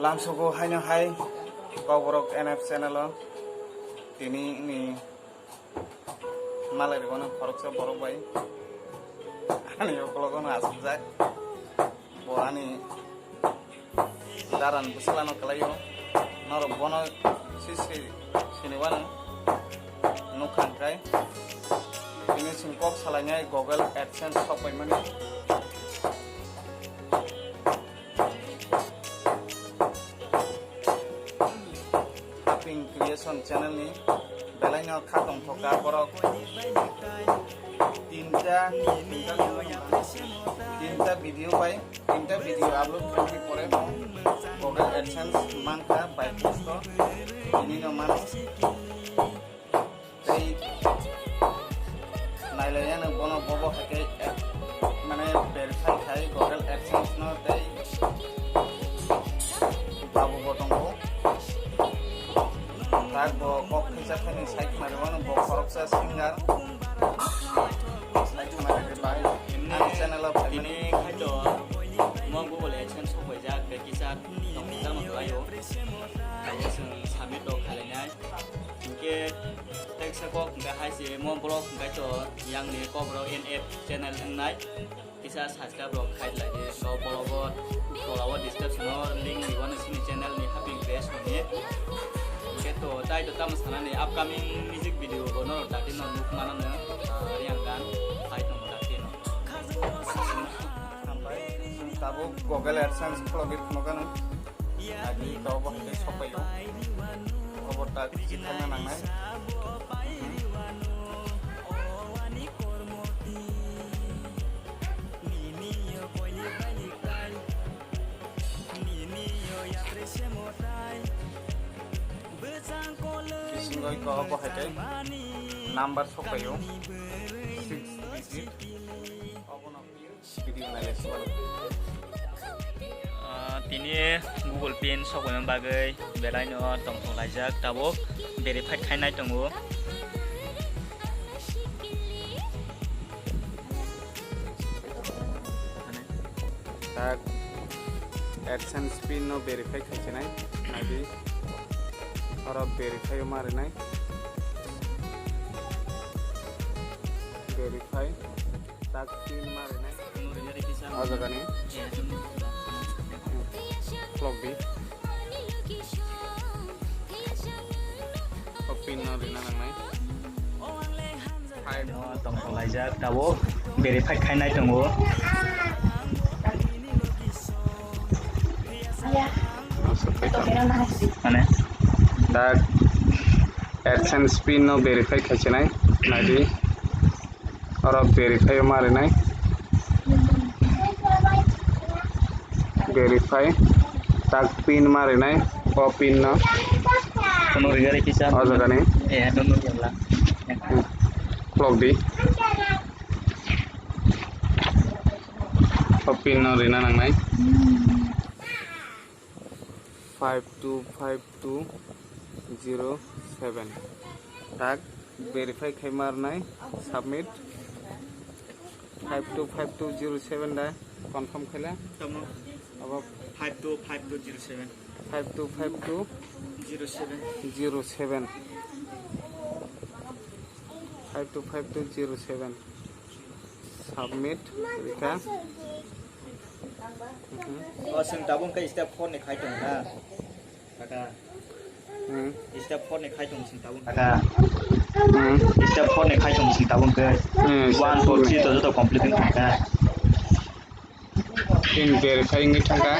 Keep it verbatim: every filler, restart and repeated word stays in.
Lamsogo haino hai Kokborok N F channel o tini ni malai rwmano khoroksa borok bai ani ukologo no asukjak. Bo ani daran bwswlano kwlaio. Norok bono sisri siniwano nukha hwnkhe tini chwng kok salainai Google AdSense sok paimani. Haping Creation channel ni belai no kha tongthok kha borok tinta, tinta video bai tinta video upload khaini pore Google AdSense mankha bai post o tini no mano. Tei nailaiyano bono bobo hai khe, eh, mane verify khai Google AdSense no tei babu bo tongo. Tak bo kok khaisa khaini sai khna rwmano bo khoroksa singer. Sai khna rwgwi bai ani channel o phaimani. Tini khaito mo Google AdSense sok paijak tei kisa tongmung tamo khlaio. Abo chwng submit rok khailainai. Hinkhe teksa kok hwnkhe hai se mo vlog hwnkhe to yang ni Kokborok N F channel wngnai. Kisa subscribe rok khai lai di. Kok vlog o tola o description o link ni wano sini channel ni haping page ni. Hinkhe to tai to tamo sanani upcoming music video bo norok dati no nuk manano, ah, Reang gan hai tong dati no. Hambai, tabuk Google AdSense khulogwi phunukgano. Agi to bo hai sok paio. Obo tak kisi thangna nangnai. Kisingo iko obo hai khe number sok paio. Six digit. Obo no. Video nailai si mano. Ah, tini Google Pin sok paima bagwi belai no tongthok laijak, tabuk verify khainai tongo. Tak AdSense pin no verify khaisinai, naidi oro verify o ma rinai, verify. Tak pin ma rinai. O jaga ni. Clock di. O pin no rina nangnai. Five. Tongthok laijak tabuk verify khainai tongo. Mane? Tak AdSense pin no verify khaisinai. Naidi. Oro verify o ma rinai. Verify. Tak pin ma rinai. O pin no. Kono rigari kisa. O jaga ni. Eh, no, no, no, la. Clock di. O pin no rina nangnai. Five two five two zero seven. Tak verify khai ma rinai, submit. Five two five two zero seven da confirm khaila. Tamo. Abo five two five two zero seven. Five two five two zero seven. Zero seven. Five two five two zero seven. Submit rikha. Mhm. O, chwng tabuk khe step four ni khai tong na. Kaka. Hmm. Step four ni khai tong chwng tabuk. Kaka. Hmm. Step four ni khai tong chwng tabuk khe. Hmm, one, two, three to joto complete wng kha. Pin verify wngwi thangkha.